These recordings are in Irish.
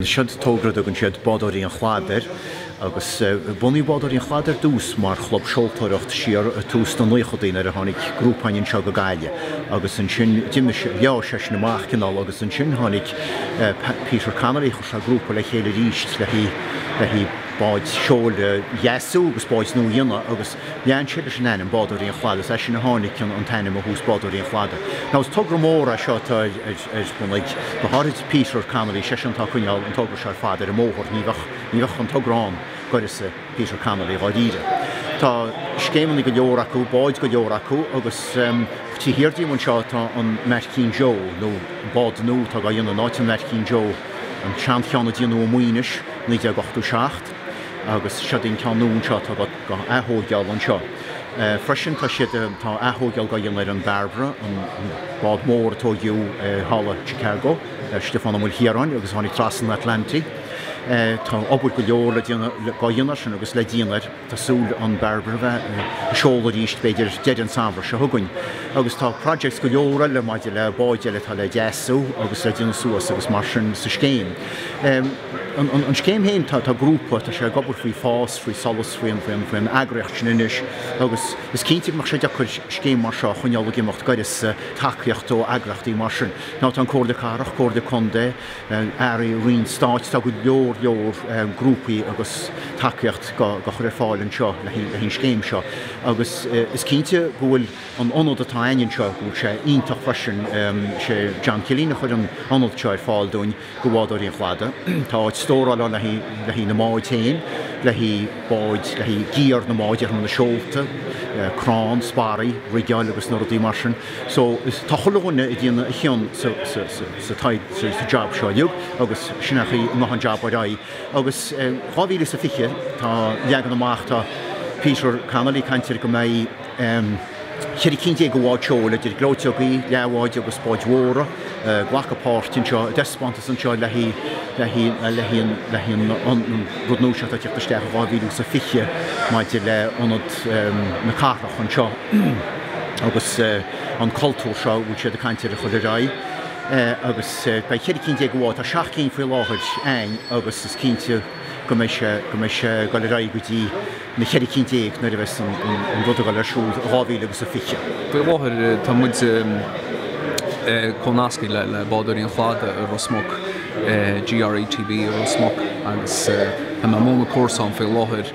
Seo togra a dtugann siad Bádóirí an Chladaigh air agus bunaíodh Bádóirí an Chladaigh ar dtús mar chlub seoltóireacht siar i tús na naochadaí nuair a tháinig grúpa againn anseo go Gaillimh agus ansin d'imigh sé, leá sé sin amach cineál agus ansin tháinig Peter Connolly, chuir sé grúpa le chéile arís le haghaidh báid seoil a dheasú agus báid nua a dhéanamh agus Lean sé leis an ainm Bádóirí an Chladaigh, is as sin a tháinig an t-ainm ó thús Bádóirí an Chladaigh. Now is togra mór é seo atá ar bun ag, go háirid Peter Connolly, seisean atá ag coinneáil an togra seo ar fad ar an mbóthar, ní bheadh, ní bheadh an togra ann d'uireasa Peter Connolly dháiríre. Tá scéimeanna go leor acu, báid go leor acu agus taobh thiar díom anseo tá an Maidhcín Joe, nó an bád nua atá á dhéanamh in áit an Mhaidhcín Joe, an seancheann a déanadh i Maínis, 1987. Agus seod é an ceann nua anseo atá á ath-thóigeáil anseo. Freisin tá siad, tá ath-thóigeáil á dhéanamh ar an Barbara, an bád mór a tóigeadh thall i Chicago le Stiofán Ó Maoilchiaráin agus a tháinig trasna an Atlantaigh. Tá obair go leor le déanamh, á dhéanamh air sin agus le déanamh air. Tá súil an Barbara a bheith ag seoladh arís b'fhéidir deireadh an samhradh seo chugainn. Agus tá projects go leor eile maidir le báid eile atá le deasú agus le déanamh suas agus mar sin sa scéim. An scéim féin, tá grúpa, tá sé ag obair faoi FÁS, faoi SOLAS, faoin eagraíocht sin anois agus is cinnte go mbeadh sé deacair scéim mar seo a choinneáil ag imeacht d'uireasa tacaíocht ó eagraíochtaí mar sin. Now tá an Comhairle Cathrach, Comhairle Contae, Airí, Roinn Stáit, tá go leor leor grúpaí agus tacaíocht á chur ar fáil anseo le haghaidh an scéim seo agus is cinnte go bhfuil an ionad atá againn anseo, go bhfuil sé iontach freisin. Sé John Killeen a chuir an ionad seo ar fáil dúinn. do Bhádóirí an Chladaigh. Tá áit stórála ann le haghaidh na mbád féin, le haghaidh báid, le haghaidh gear na mbád, déarfaidh mé na seolta, crann, sparraí, rigeáil agus na rudaí mar sin. So is, tá chuile dhuine ag déanamh a chion sa, sa, sa, sa taighde, sa, sa job seo uilig agus sin é an chaoi a ngabhann an job ar aghaidh. Agus 2020 tá leagan amach, tá Peter Connolly ag caint ar go mbeidh, 14 cinn de bháid seoil, idir gleoiteogaí, leathbháid agus báid mhóra, ag glacadh páirt anseo, i dtaispeántas anseo le haghaidh an rud nua seo atá ag teacht isteach i 2020 maidir le ionad na cathrach anseo agus an cultúr seo a bhfuil siad ag caint air a chur ar aghaidh. Agus beidh 14 cinn de bháid, tá 7 cinn faoi láthair a'ainn agus is cinnte go mbeidh sé, go mbeidh sé ag dul ar aghaidh go dtí na 14 cinn nuair a bheas an rud ag dul ar siúl i 2020. Faoi láthair tá muid comhnasctha le Bádóirí an Chladaigh i Ros Muc, GRETB i Ros Muc, agus tá mé ag múineadh cúrsa ann faoi láthair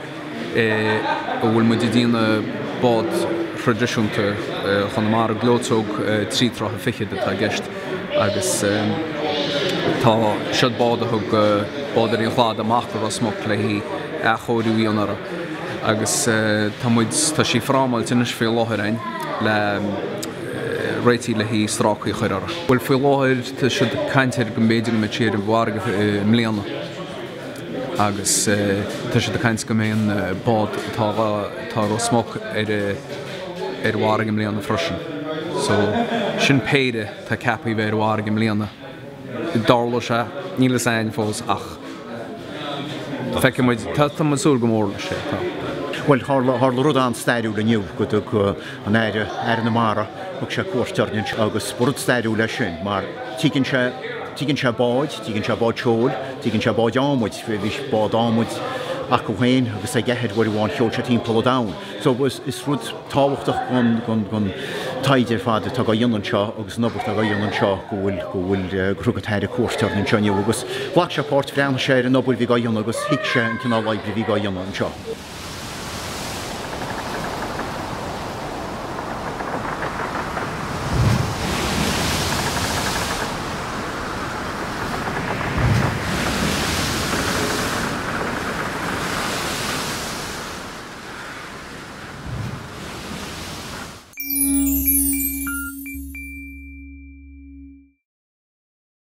a bhfuil muid ag déanamh bád thraidisiúnta Chonamara, gleoiteog 3 troithe fichead atá i gceist agus tá siod bád a thug Bádóirí an Chladaigh amach go Ros Muc le haghaidh athchóiriú a dhéanamh uirthi agus tá muid, tá sí frámáilte anois faoi láthair a'inn le réití le haghaidh strácaí a chur uirthi. Bhuel faoi láthair tá siad ag caint ar go mb'fhéidir go mbeidh sí ar an bhfarraige i mbliana agus tá siad ag caint go mbeidh an bád atá atá i Ros Muc ar ar an bhfarraige i mbliana freisin. So sin péire atá ceaptha a bheith ar an bhfarraige i mbliana. dtarlóidh sé, níl fhios a'inn fós ach feicfidh muid, tá muid ag súil go mór leis, tá. Bhuel, tharla, tharla rud an-stairiúil inniu, go dtug an Aire, Aire na Mara, thug sé cuairt orainn anseo agus ba rud stairiúil é sin mar tuigeann sé, tuigeann sé báid, tuigeann sé báid seoil, tuigeann sé báid adhmaid, bhí bád adhmaid acu féin agus ag a athair uair amháin sheol sé timpeall an domhain. So is rud tábhachtach don taighde ar fad atá á dhéanamh anseo agus an obair atá á dhéanamh anseo go bhfuil, go bhfuil, gur thug an tAire cuairt orainn anseo inniu agus ghlac sé páirt, bhreathnaigh sé ar an obair a bhí á dhéanamh agus thuig sé an cineál oibre a bhí á dhéanamh anseo.